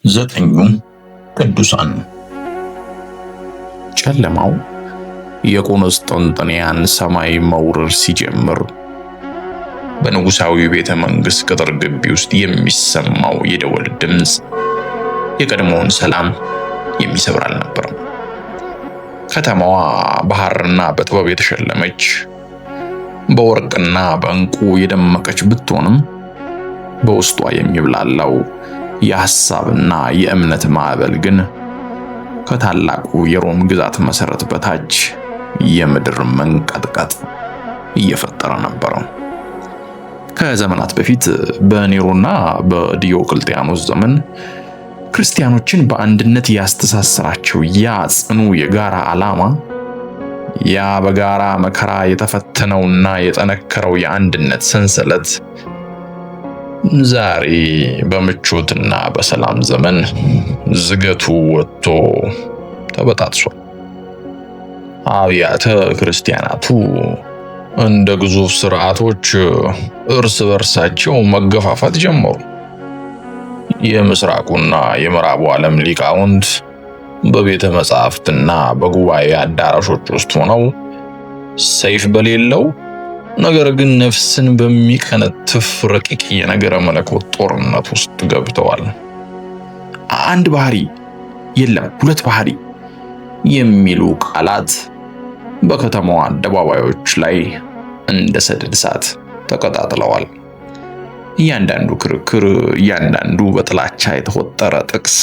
ዘጠኙ ቅዱሳን። ጨለማው የቁስጥንጥንያን ሰማይ መውረር ሲጀምር በንጉሳዊ ቤተ መንግሥት ቅጥር ግቢ ውስጥ የሚሰማው የደወል ድምፅ የቀድሞውን ሰላም የሚሰብር አልነበረም። ከተማዋ በሐርና በጥበብ የተሸለመች፣ በወርቅና በዕንቁ የደመቀች ብትሆንም በውስጧ የሚብላላው የሐሳብና የእምነት ማዕበል ግን ከታላቁ የሮም ግዛት መሰረት በታች የምድር መንቀጥቀጥ እየፈጠረ ነበር። ከዘመናት በፊት በኔሮና በዲዮቅልጥያኖስ ዘመን ክርስቲያኖችን በአንድነት ያስተሳሰራቸው ያ ጽኑ የጋራ ዓላማ፣ ያ በጋራ መከራ የተፈተነውና የጠነከረው የአንድነት ሰንሰለት ዛሬ በምቾትና በሰላም ዘመን ዝገቱ ወጥቶ ተበጣጥሷል። አብያተ ክርስቲያናቱ እንደ ግዙፍ ስርዓቶች እርስ በርሳቸው መገፋፋት ጀመሩ። የምስራቁና የምዕራቡ ዓለም ሊቃውንት በቤተ መጻሕፍትና በጉባኤ አዳራሾች ውስጥ ሆነው ሰይፍ በሌለው ነገር ግን ነፍስን በሚቀነትፍ ረቂቅ የነገረ መለኮት ጦርነት ውስጥ ገብተዋል። አንድ ባህሪ የለም፣ ሁለት ባህሪ የሚሉ ቃላት በከተማዋ አደባባዮች ላይ እንደ ሰደድ እሳት ተቀጣጥለዋል። እያንዳንዱ ክርክር፣ እያንዳንዱ በጥላቻ የተወጠረ ጥቅስ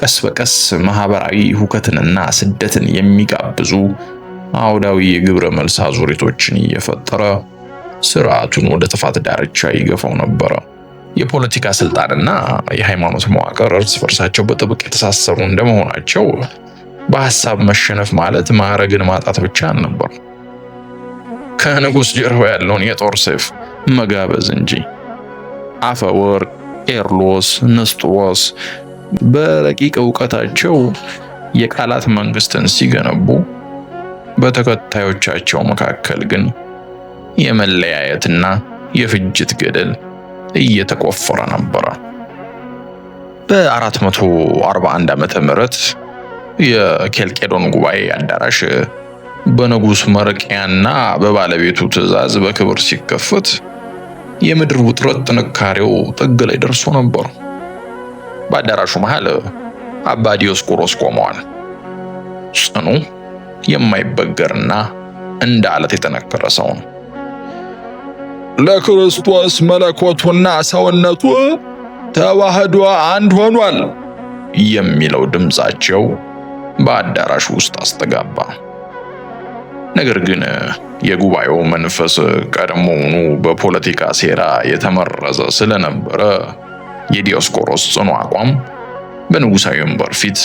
ቀስ በቀስ ማህበራዊ ሁከትንና ስደትን የሚጋብዙ አውዳዊ የግብረ መልስ አዙሪቶችን እየፈጠረ ስርዓቱን ወደ ጥፋት ዳርቻ ይገፋው ነበረ። የፖለቲካ ስልጣንና የሃይማኖት መዋቅር እርስ በርሳቸው በጥብቅ የተሳሰሩ እንደመሆናቸው በሐሳብ መሸነፍ ማለት ማዕረግን ማጣት ብቻ አልነበር፣ ከንጉሥ ጀርባ ያለውን የጦር ሰይፍ መጋበዝ እንጂ። አፈወርቅ፣ ቄርሎስ፣ ንስጥሮስ በረቂቅ እውቀታቸው የቃላት መንግስትን ሲገነቡ በተከታዮቻቸው መካከል ግን የመለያየትና የፍጅት ገደል እየተቆፈረ ነበረ። በ441 ዓመተ ምህረት የኬልቄዶን ጉባኤ አዳራሽ በንጉሥ መርቅያና በባለቤቱ ትዕዛዝ በክብር ሲከፈት የምድር ውጥረት ጥንካሬው ጥግ ላይ ደርሶ ነበር። በአዳራሹ መሃል አባ ዲዮስቆሮስ ቆመዋል። ጽኑ፣ የማይበገርና እንደ አለት የጠነከረ ሰው ነው። ለክርስቶስ መለኮቱና ሰውነቱ ተዋህዶ አንድ ሆኗል የሚለው ድምፃቸው በአዳራሹ ውስጥ አስተጋባ። ነገር ግን የጉባኤው መንፈስ ቀድሞውኑ በፖለቲካ ሴራ የተመረዘ ስለነበረ የዲዮስቆሮስ ጽኑ አቋም በንጉሳዊ ወንበር ፊት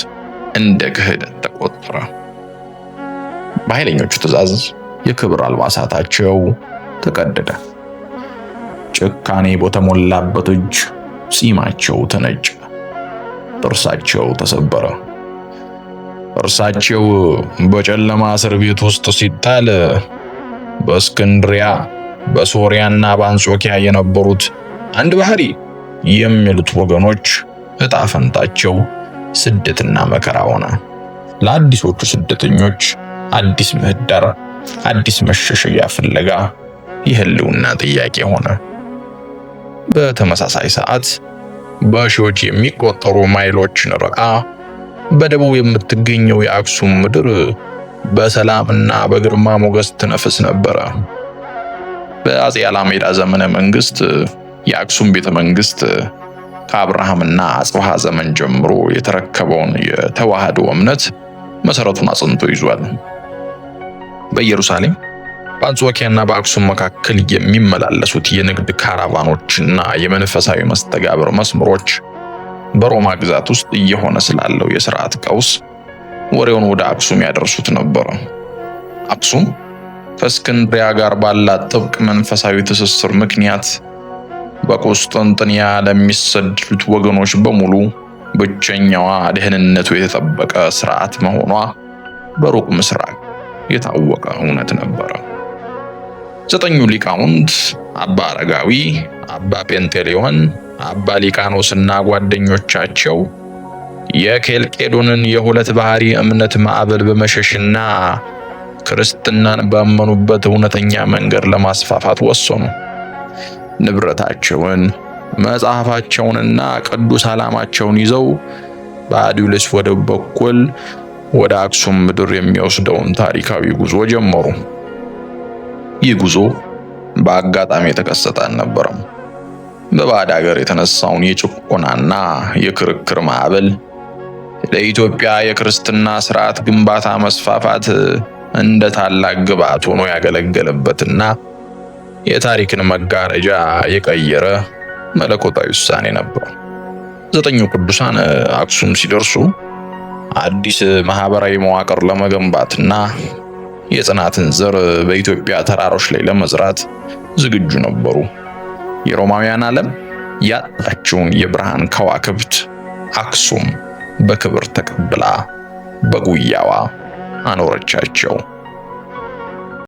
እንደ ክህደት ተቆጠረ። በኃይለኞቹ ትዕዛዝ የክብር አልባሳታቸው ተቀደደ። ጭካኔ በተሞላበት እጅ ጺማቸው ተነጨ፣ ጥርሳቸው ተሰበረ። እርሳቸው በጨለማ እስር ቤት ውስጥ ሲጣል በእስክንድሪያ፣ በሶሪያና በአንጾኪያ የነበሩት አንድ ባህሪ የሚሉት ወገኖች ዕጣ ፈንታቸው ስደትና መከራ ሆነ። ለአዲሶቹ ስደተኞች አዲስ ምህዳር፣ አዲስ መሸሸጊያ ፍለጋ የህልውና ጥያቄ ሆነ። በተመሳሳይ ሰዓት በሺዎች የሚቆጠሩ ማይሎችን ርቃ በደቡብ የምትገኘው የአክሱም ምድር በሰላምና በግርማ ሞገስ ትነፍስ ነበረ። በአፄ አላሜዳ ዘመነ መንግስት የአክሱም ቤተ መንግስት ከአብርሃምና አጽብሃ ዘመን ጀምሮ የተረከበውን የተዋህዶ እምነት መሰረቱን አጽንቶ ይዟል። በኢየሩሳሌም፣ በአንጾኪያና በአክሱም መካከል የሚመላለሱት የንግድ ካራቫኖችና የመንፈሳዊ መስተጋብር መስመሮች በሮማ ግዛት ውስጥ እየሆነ ስላለው የስርዓት ቀውስ ወሬውን ወደ አክሱም ያደርሱት ነበር። አክሱም ከእስክንድሪያ ጋር ባላት ጥብቅ መንፈሳዊ ትስስር ምክንያት በቁስጥንጥንያ ለሚሰደዱት ወገኖች በሙሉ ብቸኛዋ ደህንነቱ የተጠበቀ ስርዓት መሆኗ በሩቅ ምስራቅ የታወቀ እውነት ነበረ። ዘጠኙ ሊቃውንት አባ አረጋዊ፣ አባ ጴንጤሌዎን፣ አባ ሊቃኖስና ጓደኞቻቸው የኬልቄዶንን የሁለት ባህሪ እምነት ማዕበል በመሸሽና ክርስትናን ባመኑበት እውነተኛ መንገድ ለማስፋፋት ወሰኑ። ንብረታቸውን፣ መጽሐፋቸውንና ቅዱስ ዓላማቸውን ይዘው በአዱሊስ ወደብ በኩል ወደ አክሱም ምድር የሚወስደውን ታሪካዊ ጉዞ ጀመሩ። ይህ ጉዞ በአጋጣሚ የተከሰተ አልነበረም። በባዕድ ሀገር የተነሳውን የጭቆናና የክርክር ማዕበል ለኢትዮጵያ የክርስትና ስርዓት ግንባታ መስፋፋት እንደ ታላቅ ግብዓት ሆኖ ያገለገለበትና የታሪክን መጋረጃ የቀየረ መለኮታዊ ውሳኔ ነበር። ዘጠኙ ቅዱሳን አክሱም ሲደርሱ አዲስ ማህበራዊ መዋቅር ለመገንባትና የጽናትን ዘር በኢትዮጵያ ተራሮች ላይ ለመዝራት ዝግጁ ነበሩ። የሮማውያን ዓለም ያጣችውን የብርሃን ከዋክብት አክሱም በክብር ተቀብላ በጉያዋ አኖረቻቸው።